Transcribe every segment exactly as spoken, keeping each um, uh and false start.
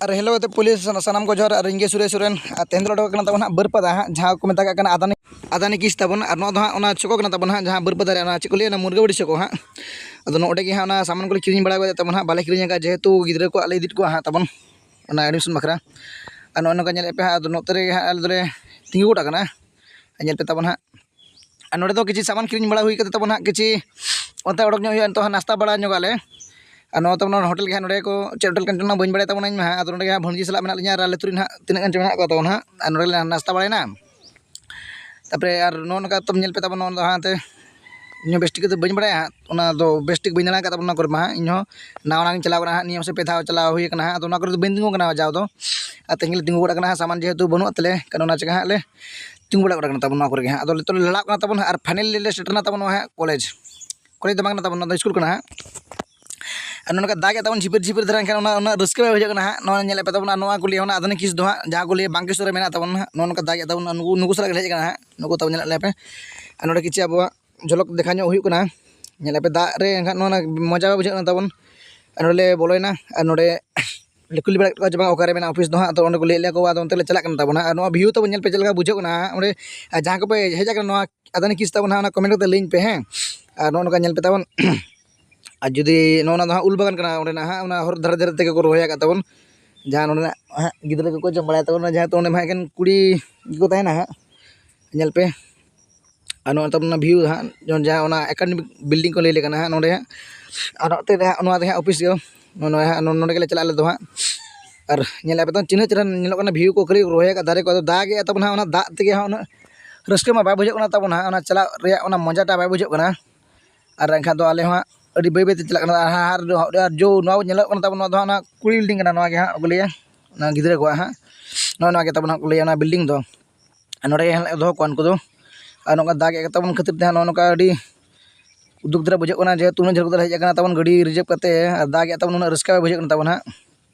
ᱟᱨ hello ᱛᱮ ᱯᱩᱭᱞᱩ ᱥᱟᱱᱟᱢ ᱠᱚ ᱡᱚᱦᱟᱨ, ᱟᱨ ᱤᱧ ᱜᱮ ᱥᱩᱨᱮᱥ ᱥᱚᱨᱮᱱ᱾ ᱟᱨ ᱛᱮᱦᱮᱧ ᱫᱚᱞᱮ ᱚᱰᱚᱠ ᱠᱟᱱᱟ ᱛᱟᱵᱚᱱ ᱦᱟᱸᱜ ᱵᱟᱹᱨᱯᱟᱫᱟ ᱦᱟᱸᱜ, ᱡᱟᱦᱟᱸ ᱠᱚ ᱢᱮᱛᱟᱜ ᱠᱟᱱᱟ ᱟᱫᱟᱱᱤ, ᱟᱫᱟᱱᱤ ᱠᱤᱥ ᱛᱟᱵᱚᱱ᱾ ᱟᱨ ᱱᱚᱣᱟ ᱫᱚ ᱦᱟᱸᱜ ᱚᱱᱟ ᱪᱚᱠᱚ ᱠᱟᱱᱟ ᱛᱟᱵᱚᱱ ᱦᱟᱸᱜ, ᱡᱟᱦᱟᱸ ᱵᱟᱹᱨᱯᱟᱫᱟ ᱨᱮ ᱚᱱᱟ ᱪᱮᱫ ᱠᱚ ᱞᱟᱹᱭᱟ, ᱚᱱᱟ ᱢᱩᱨᱜᱟᱹᱵᱟᱹᱲᱤ ᱪᱚᱠᱚ ᱦᱟᱸᱜ᱾ ᱟᱫᱚ ᱱᱚᱰᱮ ᱜᱮ ᱦᱟᱸᱜ ᱚᱱᱟ ᱥᱟᱢᱟᱱ ᱠᱚᱞᱮ ᱠᱤᱨᱤᱧ ᱵᱟᱲᱟ ᱟᱹᱜᱩᱭᱮᱫ ᱛᱟᱵᱚᱱ ᱦᱟᱸᱜ, ᱵᱟᱞᱮ ᱠᱤᱨᱤᱧ ᱟᱠᱟᱫᱼᱟ, ᱡᱮᱦᱮᱛᱩ ᱜᱤᱫᱽᱨᱟᱹ ᱠᱚᱣᱟᱜ ᱞᱮ ᱤᱫᱤᱭᱮᱫ ᱠᱚᱣᱟ ᱦᱟᱸᱜ ᱛᱟᱵᱚᱱ ᱚᱱᱟ ᱮᱰᱢᱤᱥᱚᱱ ᱵᱟᱠᱷᱨᱟ᱾ ᱟᱨ ᱱᱚᱜᱼᱚᱭ ᱱᱚᱝᱠᱟ ᱧᱮᱞᱮᱫ ᱯᱮ ᱦᱟᱸᱜ, ᱟᱫᱚ ᱱᱚᱛᱮ ᱨᱮᱜᱮ ᱦᱟᱸᱜ ᱟᱞᱮ ᱫᱚᱞᱮ ᱛᱤᱸᱜᱩ ᱜᱚᱫ ᱟᱠᱟᱱᱟ᱾ ᱧᱮᱞ ᱯᱮ ᱛᱟᱵᱚᱱ ᱦᱟᱸᱜ, ᱟᱨ ᱱᱚᱰᱮ ᱫᱚ ᱠᱤᱪᱷᱩ ᱥᱟᱢᱟᱱ ᱠᱤᱨᱤᱧ ᱵᱟᱲᱟ ᱦᱩᱭ ᱠᱟᱛᱮ ᱛᱟᱵᱚᱱ ᱦᱟᱸᱜ ᱠᱤᱪᱷᱩ ᱚᱱᱛᱮ ᱚᱰᱚᱠ ᱧᱚᱜ ᱦᱩᱭᱩᱜᱼᱟ, ᱱᱤᱛᱚᱜ ᱦᱟᱸᱜ ᱱᱟᱥᱛᱟ ᱵᱟᱲᱟ ᱧᱚᱜ ᱟᱞᱮ᱾ ᱟᱨ ᱱᱚᱣᱟ ᱛᱟᱵᱚᱱ ᱦᱳᱴᱮᱞ ᱜᱮ ᱦᱟᱸᱜ, ᱱᱚᱰᱮ ᱠᱚ ᱪᱮᱫ ᱦᱳᱴᱮᱞ ᱠᱟᱱ ᱪᱚᱝ ᱵᱟᱹᱧ ᱵᱟᱲᱟᱭ ᱛᱟᱵᱚᱱᱟ ᱤᱧ ᱢᱟ ᱦᱟᱸᱜ᱾ ᱟᱫᱚ ᱱᱚᱰᱮ ᱜᱮ ᱦᱟᱸᱜ ᱵᱷᱟᱹᱱᱡᱤ ᱥᱟᱞᱟᱜ ᱢᱮᱱᱟᱜ ᱞᱤᱧᱟ ᱟᱨ ᱟᱞᱮ ᱛᱩᱨᱩᱭ ᱦᱟᱸᱜ ᱛᱤᱱᱟᱹᱜ ᱜᱟᱱ ᱪᱚᱝ ᱢᱮᱱᱟᱜ ᱠᱚᱣᱟ ᱛᱟᱵᱚᱱ ᱦᱟᱸᱜ, ᱟᱨ ᱱᱚᱰᱮ ᱞᱮ ᱱᱟᱥᱛᱟ ᱵᱟᱲᱟᱭᱮᱱᱟ᱾ ᱛᱟᱨᱯᱚᱨᱮ ᱟᱨ ᱱᱚᱜᱼᱚ ᱱᱚᱝᱠᱟ ᱛᱚᱢ ᱧᱮᱞ ᱯᱮ ᱛᱟᱵᱚᱱ, ᱱᱚᱣᱟ ᱫᱚ ᱦᱟᱸᱜ ᱮᱱᱛᱮ ᱤᱧᱦᱚᱸ ᱵᱮᱥ ᱴᱷᱤᱠ ᱫᱚ ᱵᱟᱹᱧ ᱵᱟᱲᱟᱭᱟ ᱦᱟᱸᱜ, ᱚᱱᱟ ᱫᱚ ᱵᱮᱥ ᱴᱷᱤᱠ ᱵᱟᱹᱧ ᱫᱟᱬᱟ ᱟᱠᱟᱫ ᱛᱟᱵᱚᱱᱟ ᱚᱱᱟ ᱠᱚᱨᱮ ᱢᱟ ᱦᱟᱸᱜ᱾ ᱤᱧᱦᱚᱸ ᱱᱟᱣᱟ ᱱᱟᱣᱟ ᱜᱤᱧ ᱪᱟᱞᱟᱣ ᱠᱟᱱᱟ ᱦᱟᱸᱜ, ᱱᱤᱭᱟᱹ ᱢᱟᱥᱮ ᱯᱮ ᱫᱷᱟᱣ ᱪᱟᱞᱟᱣ ᱦᱩᱭ ᱠᱟᱱᱟ ᱦᱟᱸᱜ᱾ ᱟᱫᱚ ᱚᱱᱟ ᱠᱚᱨᱮ ᱫᱚ ᱵᱟᱹᱧ ᱛᱤᱸᱜᱩ ᱠᱟᱱᱟ ᱡᱟᱣ ᱫᱚ, ᱟᱨ ᱛᱮᱦᱮᱧ ᱜᱮᱞᱮ ᱛᱤᱸᱜᱩ ᱜᱚᱫ ᱟᱠᱟᱱᱟ ᱦᱟᱸᱜ, ᱥᱟᱢᱟᱱ ᱡᱮᱦᱮᱛᱩ ᱵᱟᱹᱱᱩᱜ ᱛᱟᱞᱮ, ᱠᱟᱨᱚᱱ ᱚᱱᱟ ᱪᱤᱠᱟ ᱦᱟᱸᱜ ᱞᱮ ᱛᱤᱸᱜᱩ ᱵᱟᱲᱟ ᱜᱚᱫ ᱟᱠᱟᱱᱟ ᱛᱟᱵᱚᱱ ᱱᱚᱣᱟ ᱠᱚᱨᱮ ᱜᱮ ᱦᱟᱸᱜ᱾ ᱟᱫᱚ ᱱᱤᱛᱚᱜ ᱞᱮ ᱞᱟᱲᱟᱜ ᱠᱟᱱᱟ ᱛᱟᱵᱚᱱ ᱦᱟᱸᱜ, ᱟᱨ ᱯᱷᱟᱭᱱᱮᱞ ᱞᱮ ᱥᱮᱴᱮᱨ ᱮᱱᱟ ᱛᱟᱵᱚᱱ ᱱᱚᱣᱟ ᱦᱟᱸᱜ ᱠᱚᱞᱮᱡᱽ᱾ ᱠᱚᱞᱮᱡᱽ ᱫᱚ ᱵᱟᱝ ᱠᱟᱱᱟ ᱛᱟᱵᱚᱱ, ᱱᱚᱣᱟ ᱫᱚ ᱥᱠᱩᱞ ᱠᱟᱱᱟ ᱦᱟᱸᱜ᱾ ᱟᱨ ᱱᱚᱜᱼᱚ ᱱᱚᱝᱠᱟ ᱫᱟᱜ ᱮᱫ ᱛᱟᱵᱚᱱ ᱡᱷᱤᱯᱤᱨ ᱡᱷᱤᱯᱤᱨ ᱫᱷᱟᱨᱟ, ᱮᱱᱠᱷᱟᱱ ᱚᱱᱟ ᱩᱱᱟᱹᱜ ᱨᱟᱹᱥᱠᱟᱹ ᱵᱟᱭ ᱵᱩᱡᱷᱟᱹᱜ ᱠᱟᱱᱟ ᱦᱟᱸᱜ᱾ ᱱᱚᱣᱟ ᱧᱮᱞᱮᱫ ᱯᱮ ᱛᱟᱵᱚᱱ, ᱟᱨ ᱱᱚᱣᱟ ᱠᱚ ᱞᱟᱹᱭᱟ ᱚᱱᱟ ᱟᱫᱷᱩᱱᱤᱠ ᱠᱤᱥ ᱫᱚ ᱦᱟᱸᱜ, ᱡᱟᱦᱟᱸ ᱠᱚ ᱞᱟᱹᱭᱟ ᱵᱟᱝᱠᱮᱥᱚᱨ ᱨᱮ ᱢᱮᱱᱟᱜ ᱛᱟᱵᱚᱱ ᱦᱟᱸᱜ, ᱱᱚᱜᱼᱚ ᱱᱚᱝᱠᱟ ᱫᱟᱜ ᱮᱫ ᱛᱟᱵᱚᱱ, ᱟᱨ ᱱᱩᱠᱩ, ᱱᱩᱠᱩ ᱥᱟᱞᱟᱜ ᱜᱮ ᱦᱮᱡ ᱟᱠᱟᱱᱟ ᱦᱟᱸᱜ, ᱱᱩᱠᱩ ᱛᱟᱵᱚᱱ ᱧᱮᱞᱮᱫ ᱞᱮᱭᱟ ᱯᱮ᱾ ᱟᱨ ᱱᱚᱰᱮ ᱠᱤᱪᱷᱩ ᱟᱵᱚᱣᱟᱜ ᱡᱷᱚᱞᱚᱠ ᱫᱮᱠᱷᱟᱣ ᱧᱚᱜ ᱦᱩᱭᱩᱜ ᱠᱟᱱᱟ᱾ ᱧᱮᱞᱮᱫ ᱯᱮ ᱫᱟᱜ ᱨᱮ ᱮᱱᱠᱷᱟᱱ ᱱᱚᱣᱟ ᱢᱚᱡᱟ ᱵᱟᱭ ᱵᱩᱡᱷᱟᱹᱜ ᱠᱟᱱᱟ ᱛᱟᱵᱚᱱ᱾ ᱟᱨ ᱱᱚᱰᱮ ᱞᱮ ᱵᱚᱞᱚᱭᱮᱱᱟ, ᱟᱨ ᱱᱚᱰᱮ ᱞᱮ ᱠᱩᱞᱤ ᱵᱟᱲᱟ ᱠᱮᱫ ᱠᱚᱣᱟ ᱡᱮ ᱵᱟᱝ ᱚᱠᱟᱨᱮ ᱢᱮᱱᱟᱜᱼᱟ ᱚᱯᱷᱤᱥ ᱫᱚ ᱦᱟᱸᱜ, ᱟᱫᱚ ᱚᱸᱰᱮ ᱠᱚ ᱞᱟᱹᱭᱮᱫ ᱞᱮᱭᱟ ᱠᱚ, ᱟᱫᱚ ᱚᱱᱛᱮ ᱞᱮ ᱪᱟᱞᱟᱜ ᱠᱟᱱᱟ ᱛᱟᱵᱚᱱ ᱦᱟᱸᱜ᱾ ᱟᱨ ᱱᱚᱣᱟ ᱵᱷᱤᱭᱩ ᱛᱟᱵᱚᱱ ᱧᱮᱞ ᱯᱮ ᱪᱮᱫ ᱞᱮᱠᱟ ᱵᱩᱡᱷᱟᱹᱜ ᱠᱟᱱᱟ ᱦᱟᱸᱜ ᱚᱸᱰᱮ, ᱟᱨ ᱡᱟᱦᱟᱸ ᱠᱚᱯᱮ ᱦᱮᱡ ᱟᱠᱟᱱᱟ ᱱᱚᱣᱟ ᱟᱫᱟᱱᱤ ᱠᱤᱥ ᱛᱟᱵᱚᱱ ᱦᱟᱸᱜ, ᱚᱱᱟ ᱠᱚᱢᱮᱱᱴ ᱠᱟᱛᱮ ᱞᱟᱹᱭᱟᱹᱧ ᱯᱮ, ᱦᱮᱸ᱾ ᱟᱨ ᱱᱚᱜᱼᱚ ᱱᱚᱝᱠᱟ ᱧᱮᱞ ᱯᱮ ᱛᱟᱵᱚᱱ, ᱟᱨ ᱡᱩᱫᱤ ᱱᱚᱜᱼᱚ ᱱᱚᱣᱟ ᱫᱚ ᱦᱟᱸᱜ ᱩᱞ ᱵᱟᱜᱟᱱ ᱠᱟᱱᱟ, ᱚᱸᱰᱮᱱᱟᱜ ᱦᱟᱸᱜ ᱚᱱᱟ ᱦᱚᱨ ᱫᱷᱟᱨᱮ ᱫᱷᱟᱨᱮ ᱛᱮᱜᱮ ᱠᱚ ᱨᱚᱦᱚᱭ ᱟᱠᱟᱫ ᱛᱟᱵᱚᱱ, ᱡᱟᱦᱟᱸ ᱱᱚᱸᱰᱮᱱᱟᱜ ᱦᱟᱸᱜ ᱜᱤᱫᱽᱨᱟᱹ ᱠᱚᱠᱚ ᱡᱚᱢ ᱵᱟᱲᱟᱭ ᱛᱟᱵᱚᱱᱟ, ᱡᱟᱦᱟᱸ ᱛᱚ ᱚᱸᱰᱮ ᱢᱟ ᱦᱟᱸᱜ ᱮᱠᱮᱱ ᱠᱩᱲᱤ ᱜᱮᱠᱚ ᱛᱟᱦᱮᱱᱟ ᱦᱟᱸᱜ᱾ ᱧᱮᱞ ᱯᱮ, ᱟᱨ ᱱᱚᱜᱼᱚᱭ ᱛᱟᱵᱚᱱ ᱚᱱᱟ ᱵᱷᱤᱭᱩ ᱦᱟᱸᱜ, ᱡᱮᱢᱚᱱ ᱡᱟᱦᱟᱸ ᱚᱱᱟ ᱮᱠᱟᱰᱮᱢᱤᱠ ᱵᱤᱞᱰᱤᱝ ᱠᱚ ᱞᱟᱹᱭ ᱞᱮᱠᱟᱱᱟᱜ ᱦᱟᱸᱜ ᱱᱚᱸᱰᱮ ᱦᱟᱸᱜ, ᱟᱨ ᱱᱚᱛᱮ ᱨᱮ ᱦᱟᱸᱜ ᱱᱚᱣᱟ ᱫᱚ ᱦᱟᱸᱜ ᱚᱯᱷᱤᱥ ᱜᱮ, ᱱᱚᱜᱼᱚᱭ ᱦᱟᱸᱜ ᱱᱚ-, ᱱᱚᱸᱰᱮ ᱜᱮᱞᱮ ᱪᱟᱞᱟᱜᱼᱟ ᱟᱞᱮ ᱫᱚ ᱦᱟᱸᱜ᱾ ᱟᱨ ᱧᱮᱞ ᱟᱯᱮ ᱛᱚ ᱛᱤᱱᱟᱹᱜ ᱪᱮᱦᱨᱟ ᱧᱮᱞᱚᱜ ᱠᱟᱱᱟ ᱵᱷᱤᱭᱩ ᱠᱚ, ᱠᱷᱟᱹᱞᱤ ᱨᱚᱦᱚᱭ ᱟᱠᱟᱫ ᱫᱟᱨᱮ ᱠᱚ, ᱟᱫᱚ ᱫᱟᱜ ᱮᱜᱼᱟ ᱛᱟᱵᱚᱱ ᱦᱟᱸᱜ, ᱚᱱᱟ ᱫᱟᱜ ᱛᱮᱜᱮ ᱦᱟᱸᱜ ᱩᱱᱟᱹᱜ ᱨᱟᱹᱥᱠᱟᱹ ᱢᱟ ᱵᱟᱭ ᱵᱩᱡᱷᱟᱹᱜ ᱠᱟᱱᱟ ᱛᱟᱵᱚᱱ ᱦᱟᱸᱜ, ᱚᱱᱟ ᱪᱟᱞᱟᱜ ᱨᱮᱭᱟᱜ ᱚᱱᱟ ᱢᱚᱡᱟᱴᱟ ᱵᱟᱭ ᱵᱩᱡᱷᱟᱹᱜ ᱠᱟᱱᱟ᱾ ᱟᱨ ᱮᱱᱠᱷᱟᱱ ᱫᱚ ᱟᱞᱮ ᱦᱚᱸ ᱦᱟᱸᱜ ᱟᱹᱰᱤ ᱵᱟᱹᱭ ᱵᱟᱹᱭ ᱛᱮ ᱪᱟᱞᱟᱜ ᱠᱟᱱᱟ᱾ ᱟᱨ, ᱟᱨ, ᱟᱨ ᱡᱚ ᱱᱚᱣᱟ ᱧᱮᱞᱚᱜ ᱠᱟᱱᱟ ᱛᱟᱵᱚᱱ, ᱱᱚᱣᱟ ᱫᱚ ᱦᱟᱸᱜ ᱚᱱᱟ ᱠᱩᱲᱤ ᱵᱤᱞᱰᱤᱝ ᱠᱟᱱᱟ, ᱱᱚᱣᱟ ᱜᱮ ᱦᱟᱸᱜ ᱠᱚ ᱞᱟᱹᱭᱟ ᱚᱱᱟ ᱜᱤᱫᱽᱨᱟᱹ ᱠᱚᱣᱟᱜ ᱦᱟᱸᱜ, ᱱᱚᱜᱼᱚ ᱱᱚᱣᱟ ᱜᱮ ᱛᱟᱵᱚᱱ ᱦᱟᱸᱜ ᱠᱚ ᱞᱟᱹᱭᱟ ᱚᱱᱟ ᱵᱤᱞᱰᱤᱝ ᱫᱚ᱾ ᱟᱨ ᱱᱚᱰᱮ ᱜᱮ ᱦᱟᱸᱜ ᱞᱮ ᱫᱚᱦᱚ ᱠᱚᱣᱟ ᱩᱱᱠᱩ ᱫᱚ᱾ ᱟᱨ ᱱᱚᱝᱠᱟ ᱫᱟᱜ ᱮᱫ ᱛᱟᱵᱚᱱ ᱠᱷᱟᱹᱛᱤᱨ ᱛᱮ ᱦᱟᱸᱜ ᱱᱚᱜᱼᱚ ᱱᱚᱝᱠᱟ ᱟᱹᱰᱤ ᱩᱫᱩᱠ ᱫᱷᱟᱨᱟ ᱵᱩᱡᱷᱟᱹᱜ ᱠᱟᱱᱟ, ᱡᱮᱦᱮᱛᱩ ᱩᱱᱟᱹᱜ ᱡᱷᱟᱹᱞ ᱠᱚᱛᱮ ᱞᱮ ᱦᱮᱡ ᱟᱠᱟᱱᱟ ᱛᱟᱵᱚᱱ ᱜᱟᱹᱰᱤ ᱨᱤᱡᱟᱹᱵᱷ ᱠᱟᱛᱮ, ᱟᱨ ᱫᱟᱜ ᱮᱫ ᱛᱟᱵᱚᱱ ᱩᱱᱟᱹᱜ ᱨᱟᱹᱥᱠᱟᱹ ᱵᱟᱭ ᱵᱩᱡᱷᱟᱹᱜ ᱠᱟᱱᱟ ᱛᱟᱵᱚᱱ ᱦᱟᱸᱜ᱾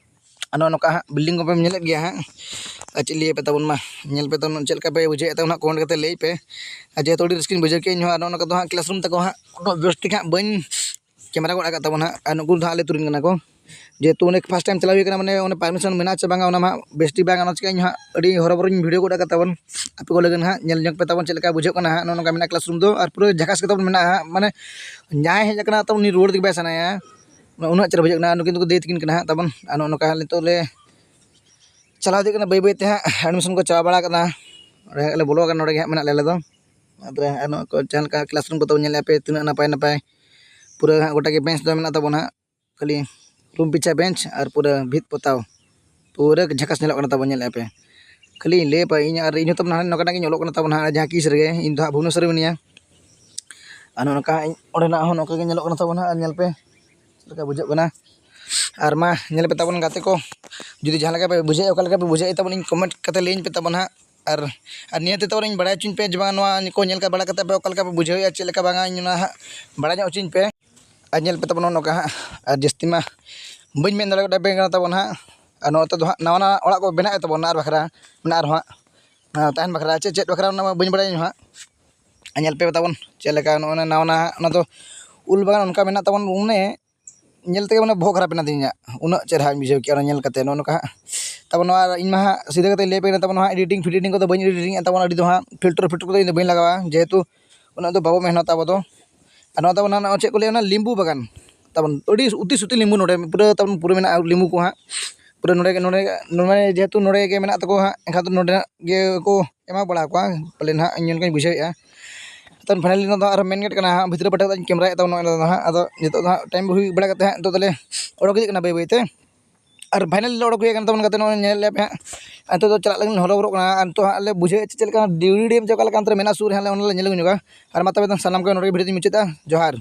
ᱟᱨ ᱱᱚᱜᱼᱚ ᱱᱚᱝᱠᱟ ᱦᱟᱸᱜ ᱵᱤᱞᱰᱤᱝ ᱠᱚᱯᱮ ᱧᱮᱞᱮᱫ ᱜᱮᱭᱟ ᱦᱟᱸᱜ, ᱟᱨ ᱪᱮᱫ ᱞᱟᱹᱭ ᱟᱯᱮ ᱛᱟᱵᱚᱱ ᱢᱟ, ᱧᱮᱞ ᱯᱮ ᱛᱟᱵᱚᱱ ᱪᱮᱫ ᱞᱮᱠᱟ ᱯᱮ ᱵᱩᱡᱷᱟᱹᱣᱮᱫ ᱛᱟᱵᱚᱱᱟ ᱦᱟᱸᱜ, ᱠᱚᱢᱮᱱᱴ ᱠᱟᱛᱮ ᱞᱟᱹᱭ ᱯᱮ᱾ ᱟᱨ ᱡᱮᱦᱮᱛᱩ ᱟᱹᱰᱤ ᱨᱟᱹᱥᱠᱟᱹᱧ ᱵᱩᱡᱷᱟᱹᱣ ᱠᱮᱫ ᱤᱧ ᱦᱚᱸ᱾ ᱟᱨ ᱱᱚᱜᱼᱚ ᱱᱚᱝᱠᱟ ᱫᱚ ᱦᱟᱸᱜ ᱠᱞᱟᱥᱨᱩᱢ ᱛᱟᱠᱚ ᱦᱟᱸᱜ ᱩᱱᱟᱹᱜ ᱵᱮᱥ ᱴᱷᱤᱠ ᱦᱟᱸᱜ ᱵᱟᱹᱧ ᱠᱮᱢᱮᱨᱟ ᱜᱚᱫ ᱟᱠᱟᱫ ᱛᱟᱵᱚᱱᱟ ᱦᱟᱸᱜ᱾ ᱟᱨ ᱱᱩᱠᱩ ᱫᱚ ᱦᱟᱸᱜ ᱟᱞᱮ ᱟᱹᱛᱩ ᱨᱮᱱ ᱠᱟᱱᱟ ᱠᱚ᱾ ᱡᱮᱦᱮᱛᱩ ᱚᱸᱰᱮ first time ᱪᱟᱞᱟᱣ ᱦᱩᱭ ᱠᱟᱱᱟ, ᱢᱟᱱᱮ ᱚᱸᱰᱮ permission ᱢᱮᱱᱟᱜᱼᱟ ᱪᱮ ᱵᱟᱝᱟ, ᱚᱱᱟ ᱢᱟ ᱦᱟᱸᱜ ᱵᱮᱥ ᱴᱷᱤᱠ ᱵᱟᱝ, ᱚᱱᱟ ᱪᱤᱠᱟᱹ ᱤᱧ ᱦᱟᱸᱜ ᱟᱹᱰᱤ ᱦᱚᱨᱚᱵᱚᱨᱚᱧ video ᱜᱚᱫ ᱟᱠᱟᱫ ᱛᱟᱵᱚᱱ᱾ ᱟᱯᱮ ᱠᱚ ᱞᱟᱹᱜᱤᱫ ᱦᱟᱸᱜ ᱧᱮᱞ ᱧᱚᱜ ᱯᱮ ᱛᱟᱵᱚᱱ ᱪᱮᱫ ᱞᱮᱠᱟ ᱵᱩᱡᱷᱟᱹᱜ ᱠᱟᱱᱟ ᱦᱟᱸᱜ ᱱᱚᱜᱼᱚ ᱱᱚᱝᱠᱟ ᱢᱮᱱᱟᱜᱼᱟ classroom ᱫᱚ, ᱟᱨ ᱯᱩᱨᱟᱹ ᱡᱷᱟᱠᱟᱥ ᱠᱟᱛᱮ ᱵᱚᱱ ᱢᱮᱱᱟᱜᱼᱟ ᱦᱟᱸᱜ, ᱢᱟᱱᱮ ᱡᱟᱦᱟᱸᱭ ᱦᱮᱡ ᱟᱠᱟᱱᱟ ᱛᱟᱵᱚᱱ ᱩᱱᱤ ᱨᱩᱣᱟᱹᱲ ᱛᱮᱜᱮ ᱵᱟᱭ ᱥᱟᱱᱟᱭᱟ, ᱩᱱᱟᱹᱜ ᱪᱮᱦᱨᱟ ᱵᱩᱡᱷᱟᱹᱜ ᱠᱟᱱᱟ᱾ ᱱᱩᱠᱤᱱ ᱫᱚᱠᱚ ᱫᱟᱹᱭ ᱛᱟᱹᱠᱤᱱ ᱠᱟᱱᱟ ᱦᱟᱸᱜ ᱛᱟᱵᱚᱱ᱾ ᱟᱨ ᱱᱚᱜᱼᱚ ᱱᱚᱝᱠᱟ ᱱᱤᱛᱚᱜ ᱞᱮ ᱪᱟᱞᱟᱣ ᱤᱫᱤᱜ ᱠᱟᱱᱟ ᱵᱟᱹᱭ ᱵᱟᱹᱭ ᱛᱮ ᱦᱟᱸᱜ, admission ᱠᱚ ᱪᱟᱵᱟ ᱵᱟᱲᱟ ᱠᱟᱫᱟ, ᱚᱸᱰᱮ ᱦᱟᱸᱜ ᱞᱮ ᱵᱚᱞᱚ ᱟᱠᱟᱱᱟ, ᱱᱚᱸᱰᱮ ᱜᱮ ᱦᱟᱸᱜ ᱢᱮᱱᱟᱜ ᱞᱮᱭᱟ ᱟᱞᱮ ᱫᱚ᱾ ᱛᱟᱨᱯᱚᱨᱮ ᱟᱨ ᱱᱚᱣᱟ ᱠᱚ ᱡᱟᱦᱟᱸ ᱞᱮᱠᱟ classroom ᱠᱚ ᱛᱟᱵᱚᱱ ᱧᱮᱞᱮᱫᱼᱟ ᱯᱮ ᱛᱤᱱᱟᱹᱜ ᱱᱟᱯᱟᱭ ᱱᱟᱯᱟᱭ, ᱯᱩᱨᱟᱹ ᱦᱟᱸᱜ ᱜᱚᱴᱟ ᱜᱮ bench ᱫᱚ ᱢᱮᱱᱟᱜ ᱛᱟᱵᱚᱱᱟ ᱦᱟᱸᱜ, ᱠᱷᱟᱹᱞᱤ room ᱯᱤᱪᱷᱟ bench ᱟᱨ ᱯᱩᱨᱟᱹ ᱵᱷᱤᱛ ᱯᱚᱛᱟᱣ ᱯᱩᱨᱟᱹ ᱡᱷᱟᱠᱟᱥ ᱧᱮᱞᱚᱜ ᱠᱟᱱᱟ ᱛᱟᱵᱚᱱ, ᱧᱮᱞᱮᱫᱼᱟ ᱯᱮ᱾ ᱠᱷᱟᱹᱞᱤ ᱞᱟᱹᱭ ᱯᱮ, ᱤᱧ ᱟᱨ ᱤᱧ ᱦᱚᱸ ᱛᱟᱵᱚᱱ ᱦᱟᱸᱜ ᱱᱚᱝᱠᱟᱱᱟᱜ ᱜᱤᱧ ᱚᱞᱚᱜ ᱠᱟᱱᱟ ᱛᱟᱵᱚᱱ ᱦᱟᱸᱜ ᱡᱟᱦᱟᱸ ᱠᱤᱥ ᱨᱮᱜᱮ, ᱤᱧ ᱫᱚ ᱦᱟᱸᱜ ᱵᱷᱩᱵᱽᱱᱮᱥᱚᱨ ᱨᱮ ᱢᱤᱱᱟᱹᱧᱟ᱾ ᱟᱨ ᱱᱚᱜᱼᱚ ᱱᱚᱝᱠᱟ ᱤᱧ ᱚᱸᱰᱮᱱᱟᱜ ᱦᱚᱸ ᱱᱚᱝᱠᱟ ᱜᱮ ᱧᱮᱞᱚᱜ ᱠᱟᱱᱟ ᱛᱟᱵᱚᱱ ᱦᱟᱸᱜ, ᱟᱨ ᱧᱮᱞ ᱯᱮ ᱪᱮᱫ ᱞᱮᱠᱟ ᱵᱩᱡᱷᱟᱹᱜ ᱠᱟᱱᱟ᱾ ᱟᱨ ᱢᱟ ᱧᱮᱞ ᱯᱮ ᱛᱟᱵᱚᱱ ᱜᱟᱛᱮ ᱠᱚ, ᱡᱩᱫᱤ ᱡᱟᱦᱟᱸ ᱞᱮᱠᱟ ᱯᱮ ᱵᱩᱡᱷᱟᱹᱣᱮᱫᱼᱟ, ᱚᱠᱟ ᱞᱮᱠᱟ ᱯᱮ ᱵᱩᱡᱷᱟᱹᱣᱮᱫ ᱛᱟᱵᱚᱱ, ᱤᱧ comment ᱠᱟᱛᱮ ᱞᱟᱹᱭᱟᱹᱧ ᱯᱮ ᱛᱟᱵᱚᱱ ᱦᱟᱸᱜ᱾ ᱟᱨ ᱟᱨ ᱱᱤᱭᱟᱹ ᱛᱮ ᱛᱟᱵᱚᱱ ᱤᱧ ᱵᱟᱲᱟᱭ ᱦᱚᱪᱚᱧ ᱯᱮ ᱡᱮ ᱵᱟᱝ ᱱᱚᱣᱟ ᱠᱚ ᱧᱮᱞ ᱠᱟᱛᱮ ᱵᱟᱲᱟ ᱠᱟᱛᱮ ᱯᱮ ᱚᱠᱟ ᱞᱮᱠᱟ ᱯᱮ ᱵᱩᱡᱷᱟᱹᱣᱮᱫᱼᱟ, ᱪᱮᱫ ᱞᱮᱠᱟ ᱵᱟᱝᱟ, ᱤᱧ ᱚᱱᱟ ᱦᱟᱸᱜ ᱵᱟᱲᱟᱭ ᱧᱚᱜ ᱦᱚᱪᱚᱧ ᱯᱮ᱾ ᱟᱨ ᱧᱮᱞ ᱯᱮ ᱛᱟᱵᱚᱱ ᱱᱚᱜᱼᱚ ᱱᱚᱝᱠᱟ ᱦᱟᱸᱜ, ᱟᱨ ᱡᱟᱹᱥᱛᱤ ᱢᱟ ᱵᱟᱹᱧ ᱢᱮᱱ ᱫᱟᱲᱮᱭᱟᱜ ᱠᱟᱱᱟ ᱛᱟᱵᱚᱱ ᱦᱟᱸᱜ᱾ ᱟᱨ ᱱᱚᱛᱮ ᱫᱚ ᱦᱟᱸᱜ ᱱᱟᱣᱟ ᱱᱟᱣᱟ ᱚᱲᱟᱜ ᱠᱚ ᱵᱮᱱᱟᱣᱮᱫ ᱛᱟᱵᱚᱱᱟ ᱟᱨ ᱵᱟᱠᱷᱨᱟ, ᱢᱟᱱᱮ ᱟᱨᱦᱚᱸ ᱦᱟᱸᱜ ᱛᱟᱦᱮᱱ ᱵᱟᱠᱷᱨᱟ ᱪᱮᱫ ᱪᱮᱫ ᱵᱟᱠᱷᱨᱟ ᱚᱱᱟ ᱢᱟ ᱵᱟᱹᱧ ᱵᱟᱲᱟᱭᱟ ᱤᱧ ᱦᱟᱸᱜ᱾ ᱟᱨ ᱧᱮᱞ ᱯᱮ ᱛᱟᱵᱚᱱ ᱪᱮᱫ ᱞᱮᱠᱟ ᱱᱚᱜᱼᱚ ᱱᱟ ᱱᱟᱣᱟ ᱱᱟᱜ ᱚᱱᱟ ᱫᱚ ᱩᱞ ᱵᱟᱜᱟᱱ ᱚᱱᱠᱟ ᱢᱮᱱᱟᱜ ᱛᱟᱵᱚᱱ, ᱢᱟᱱᱮ ᱧᱮᱞ ᱛᱮᱜᱮ ᱢᱟᱱᱮ ᱵᱚᱦᱚᱜ ᱠᱷᱟᱨᱟᱯ ᱮᱱᱟ ᱛᱤᱧ ᱤᱧᱟᱹᱜ, ᱩᱱᱟᱹᱜ ᱪᱮᱦᱨᱟᱧ ᱵᱩᱡᱷᱟᱹᱣ ᱠᱮᱜᱼᱟ ᱚᱱᱟ ᱧᱮᱞ ᱠᱟᱛᱮ᱾ ᱱᱚᱜᱼᱚ ᱱᱚᱝᱠᱟ ᱦᱟᱸᱜ ᱛᱟᱵᱚᱱ ᱱᱚᱣᱟ ᱤᱧ ᱢᱟ ᱦᱟᱸᱜ ᱥᱤᱫᱷᱟᱹ ᱠᱟᱛᱮ ᱞᱟᱹᱭ ᱯᱮ ᱛᱟᱵᱚᱱ ᱦᱟᱸᱜ, editing ᱯᱷᱮᱰᱤᱴᱤᱝ ᱠᱚᱫᱚ ᱵᱟᱹᱧ editing ᱮᱫ ᱛᱟᱵᱚᱱ, ᱟᱹᱰᱤ ᱫᱚ ᱦᱟᱸᱜ filter filter ᱠᱚᱫᱚ ᱤᱧ ᱫᱚ ᱵᱟᱹᱧ ᱞᱟᱜᱟᱣᱟ, ᱡᱮᱦᱮᱛᱩ ᱩᱱᱟᱹᱜ ᱫᱚ ᱵᱟᱵᱚ ᱢᱮᱦᱱᱚᱛᱟ ᱟᱵᱚ ᱫᱚ᱾ ᱟᱨ ᱱᱚᱣᱟ ᱛᱟᱵᱚᱱ ᱦᱟᱸᱜ ᱪᱮᱫ ᱠᱚ ᱞᱟᱹᱭᱟ, ᱚᱱᱟ ᱞᱤᱢᱵᱩ ᱵᱟᱜᱟᱱ ᱛᱟᱵᱚᱱ, ᱟᱹᱰᱤ ᱩᱛᱤ ᱥᱩᱛᱤ ᱞᱤᱢᱵᱩ ᱱᱚᱰᱮ ᱯᱩᱨᱟᱹ ᱛᱟᱵᱚᱱ ᱯᱩᱨᱟᱹ ᱢᱮᱱᱟᱜᱼᱟ ᱞᱤᱢᱵᱩ ᱠᱚ ᱦᱟᱸᱜ᱾ ᱯᱩᱨᱟᱹ ᱱᱚᱰᱮ ᱜᱮ, ᱱᱚᱰᱮ ᱱᱚᱰᱮ ᱡᱮᱦᱮᱛᱩ ᱱᱚᱰᱮ ᱜᱮ ᱢᱮᱱᱟᱜ ᱛᱟᱠᱚᱣᱟ ᱦᱟᱸᱜ, ᱮᱱᱠᱷᱟᱱ ᱫᱚ ᱱᱚᱰᱮᱱᱟᱜ ᱜᱮ ᱠᱚ ᱮᱢᱟ ᱵᱟᱲᱟ ᱠᱚᱣᱟ ᱯᱟᱞᱮᱱ ᱦᱟᱸᱜ, ᱤᱧ ᱚᱱᱠᱟᱧ ᱵᱩᱡᱷᱟᱹᱣᱮᱫᱼᱟ᱾ ᱛᱚ finally ᱱᱚᱣᱟ ᱫᱚ ᱟᱨ main gate ᱠᱟᱱᱟ ᱦᱟᱸᱜ, ᱵᱷᱤᱛᱨᱤ ᱯᱟᱴᱟ ᱠᱟᱛᱮ ᱤᱧ ᱠᱮᱢᱨᱟᱭᱮᱫ ᱛᱟᱵᱚᱱᱟ ᱱᱚᱜᱼᱚᱭ ᱱᱚᱣᱟ ᱫᱚ ᱦᱟᱸᱜ᱾ ᱟᱫᱚ ᱱᱤᱛᱚᱜ ᱫᱚ ᱦᱟᱸᱜ time ᱦᱩᱭ ᱵᱟᱲᱟ ᱠᱟᱛᱮ ᱦᱟᱸᱜ ᱱᱤᱛᱚᱜ ᱫᱚᱞᱮ ᱚᱰᱚᱠ ᱤᱫᱤᱜ ᱠᱟᱱᱟ ᱵᱟᱹᱭ ᱵᱟᱹᱭ ᱛᱮ᱾ ᱟᱨ finally ᱞᱮ ᱚᱰᱚᱠ ᱦᱩᱭ ᱟᱠᱟᱱ ᱛᱟᱵᱚᱱᱟ ᱜᱟᱛᱮ, ᱱᱚᱜᱼᱚᱭ ᱧᱮᱞ ᱞᱮᱫ ᱯᱮ ᱦᱟᱸᱜ᱾ ᱱᱤᱛᱚᱜ ᱫᱚ ᱪᱟᱞᱟᱜ ᱞᱟᱹᱜᱤᱫ ᱦᱚᱨᱚᱵᱚᱨᱚᱜ ᱠᱟᱱᱟ᱾ ᱟᱨ ᱱᱤᱛᱚᱜ ᱦᱟᱸᱜ ᱞᱮ ᱵᱩᱡᱷᱟᱹᱣᱮᱫ ᱪᱮᱫ ᱞᱮᱠᱟ ᱰᱤᱣᱰᱤ ᱰᱮᱢ ᱪᱮ ᱚᱠᱟ ᱞᱮᱠᱟ ᱚᱱᱛᱮ ᱨᱮ ᱢᱮᱱᱟᱜᱼᱟ ᱥᱩᱨ ᱨᱮ ᱦᱟᱸᱜ, ᱞᱮ ᱚᱱᱟ ᱞᱮ ᱧᱮᱞ ᱟᱹᱜᱩ ᱧᱚᱜᱟ᱾ ᱟᱨ ᱢᱟ ᱛᱚᱵᱮ ᱥᱟᱱᱟᱢ ᱠᱚ ᱱᱚᱰᱮ ᱜᱮ video ᱫᱚᱧ ᱢᱩᱪᱟᱹᱫᱟ᱾ ᱡᱚᱦᱟᱨ᱾